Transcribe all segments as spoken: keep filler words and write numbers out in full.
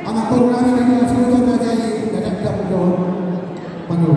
Amangboru nami na di hasuhuton raja i na dakdanak do. Manu.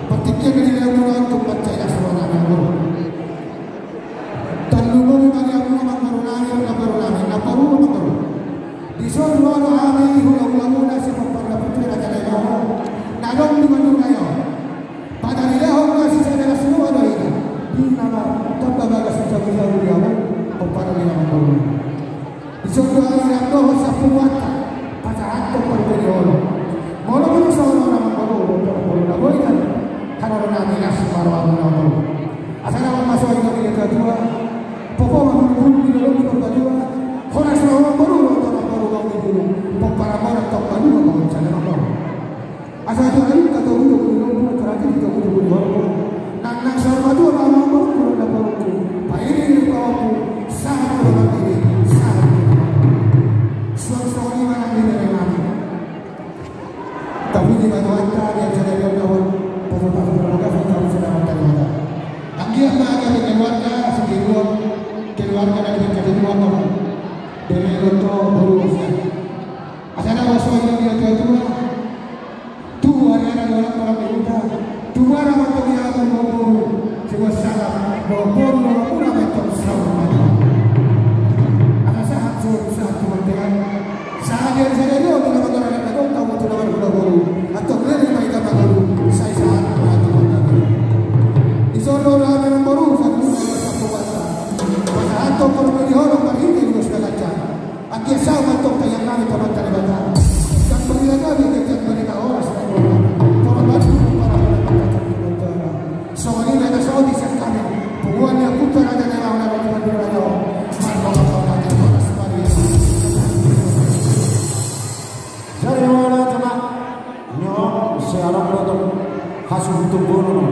Partingkian na dilehon muna on tumpak cai las roha nami amangboru. Tarlumobi ma di hamu amangboru nami, namboru nami, namboru, namboru. Dison ro do hami hulahula muna sian pomparan na putri raja na i ma on. Na adong di Bandung na i on. Padarilahon ma sisada las roha do hita. Di na ma tamba bagas ni jabu-jabu di hamu pomparan ni amangboru nami. Dison do hami rap dohot sampulu hata pasahathon parbue ni holong. Molo pe dison on amangboru, molo na boi kan. Kan ro nami las ma roha muna amangboru. Asa na maso i do di tua-tua. Popo ma bulung-bulung di dolok di Purbatua. Horas ma amangboru, amangboru, amangboru. Pomparan muna tong balu ma amangboru. Asa tu ari kata ulo kulo pun terakhir kita kulo kulo kulo. Nang nang sama tu nama baru kulo na baru ku. Pairi ni bawa ku. Sahat tu nama ini. Sahat tu nama. Suang suang ni mana ni dari nami. Tapi di batu anta dia jadi dia kawan. Pasal pasal berbagai sama sama sedang terima. Anggiat ma anggiat keluarga setiruan. Keluarga dari kata dua kawan. Dari roto baru usia. Asa na maso i do di tua-tua. Tubu ari-ari di holan-holan ni huta. Tubu ari ma tong di hata ni boru. Sibuat salam. Boru-boru na muna ma tong saur matua. Asa sahat suhut sahat tu bontean. Sahat di ari sadari on di na mangaranak na gok tau tu na marhula boru. Antong lele ma hita mangolu. Sai sahat ma tu bontean. Di son do na amangboru satu sapu basa. Pasahathon parbue ni holong marhite di dos na ganjang. Anggiat saut ma tong tahiang nami tu Amanta Debata. Jang bari na gabe, jang bari na horas. Tolong bantu para para para. Songon i ma na saotik sian hami. Punguan ni Ompunta Raja Nai Mauna Lombok Bandung Raja. Marhona hona ni horas Maria. Jadi hola jama. Nyo, sai adong do tong hasuhuton boru on.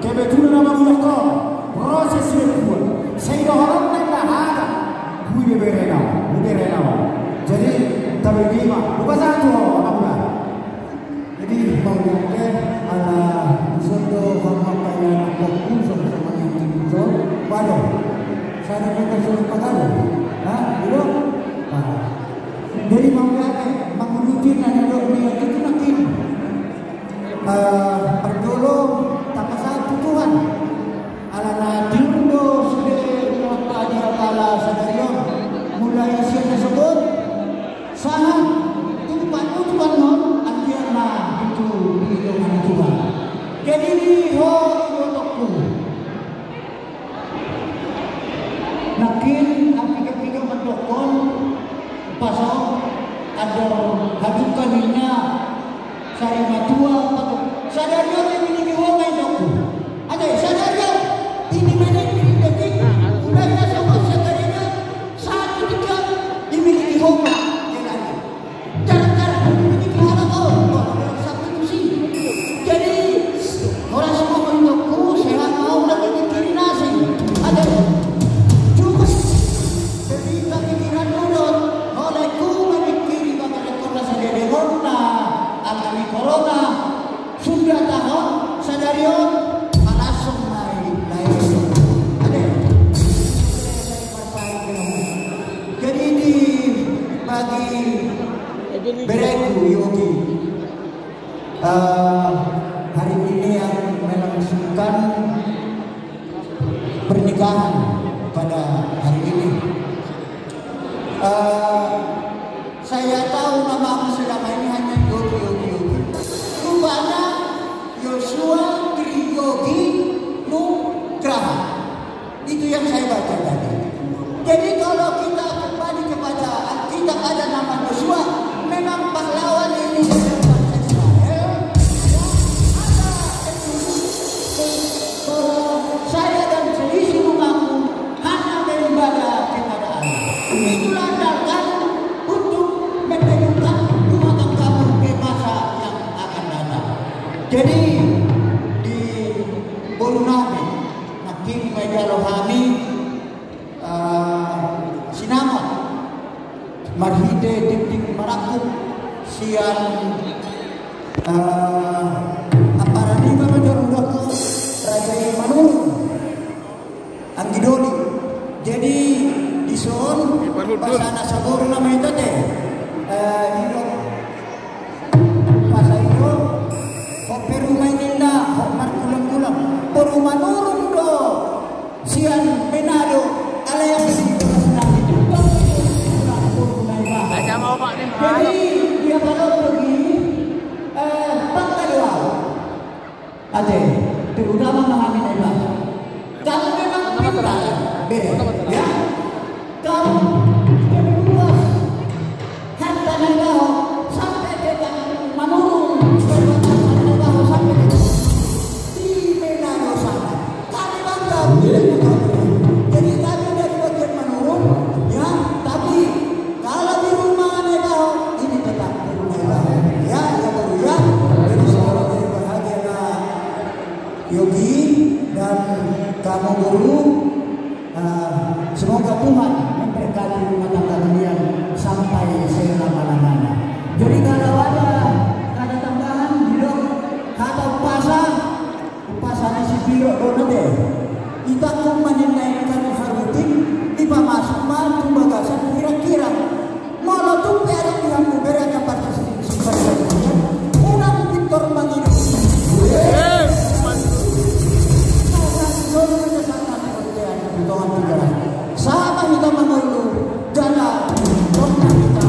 Kebetulan na mangulahon proses sian tuan. Sai dohonon na inda hata. Hui beberena, hui beberena. Jadi, tabege ma. Lupa satu, apa pula? Jadi, mauliate, ala dison do hama kaya na pokku, sama-sama yang dison. Waduh. Sada kata sulit pagado. Hah? Gitu? Nah. Jadi, mauliate, manguluti na nidok ni itu makin. Eh, parjolo tapasahat tu Tuhan. Alana tiur do sude mata di apala sadari on. Mulai sian na sogot sahat tu panutupan on, anggiat ma tutu didongani Tuhan. Jadi di ho ibotongku. Nangkin apiga-piga mandokkon paso andor hadungka ninna sari matua patok sadari on. Imiliki ho ma ibotongku. Ate sadari on. Imiliki, imiliki. Udah ya sama sadari on. Saat ketika imiliki ho ma. Jarang-jarang begitu anak kau, wah, orang satu tu si. Jadi, orang semua menunjukku, sehat mau lagi mikirin nasi. Ada. Cuma, ketika pikiran nurut, olehku memikiri bakal kena sedede corona, alami corona, sudah tahun, sadari on, langsung naik, naik. Ada. Jadi di bagi bereku Yogi, eh, hari ini yang melangsungkan pernikahan pada hari ini. Eh, saya tahu nama selama ini hanya Yogi, Yogi, Yogi. Rupanya Yosua Triyogi Nugraha. Itu yang saya baca tadi. Jadi kalau kita kembali kepada Alkitab, ada nama Yosua, memang pahlawan ini dari bangsa Israel. Ada kalau saya dan seisi rumahku hanya beribadah kepada Allah. Itulah dasar untuk menegakkan rumah tanggamu ke masa yang akan datang. Jadi di boru nami, nangkin ma jalo hami, eh, sinamot marhite dinding marangkup sian, eh, amparan i ma jalo dohot raja i Manurung. Anggidoli. Jadi dison, Ipanudut. Pasana saboru nama ita te. Eh, didok Terutama ma hami Naibaho. Kamu memang pintar, bere, ya. Kamu luas. Harta Naibaho sampai ke Manurung, perbatasan Naibaho sampai ke di Manado sana. Kami bangga. Jadi kami dari bagian Manurung, ya, tapi kalau di rumah Naibaho, ini tetap di rumah Naibaho. Ya, ya, Guru, ya. Jadi selamat berbahagia, Yogi, dan kamu, Guru. Ah, semoga Tuhan memberkati rumah tangga kalian sampai selama-lamanya. Jadi kalau ada kata tambahan, didok kata umpasa, umpasa ni si Piro do na te. Itangkung ma ninna i haruting, dipamasuk ma tu bagasan hirang-hirang. Molo tung pe adong di hamu bere angka partisipasi, unang pintor mangido. Sahat ma hita mangolu, jala tong ma hita.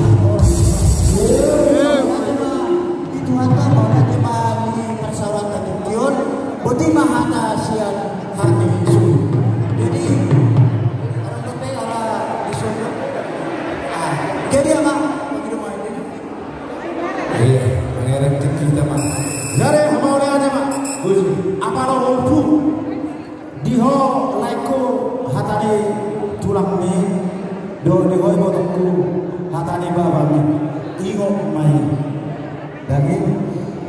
Di Tuhanta ma, di ma di parsaoran na tingki on, boti ma hata sian hami suhut. Jadi, orang dope ala di sono. Ah, jadi apa? Iya, mengerti kita, Mas. Jadi, apa udah ada, Mas? Apa lo hukum? Di ho laengku hata ni tulangmi, do di ho ibotongku hata ni babami. Ingot ma i. Daging.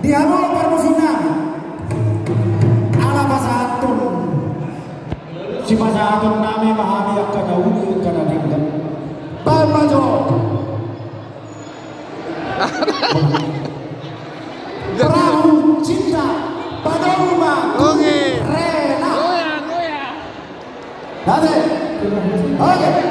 Di hamu parmusiknami. Ala pasahathon. Sipasahaton nami ma hami angka na uli angka na denggan. Baen ma jo. Perahu cinta, padomu ma. Oke. Rela. Goyang, goyang. Oke.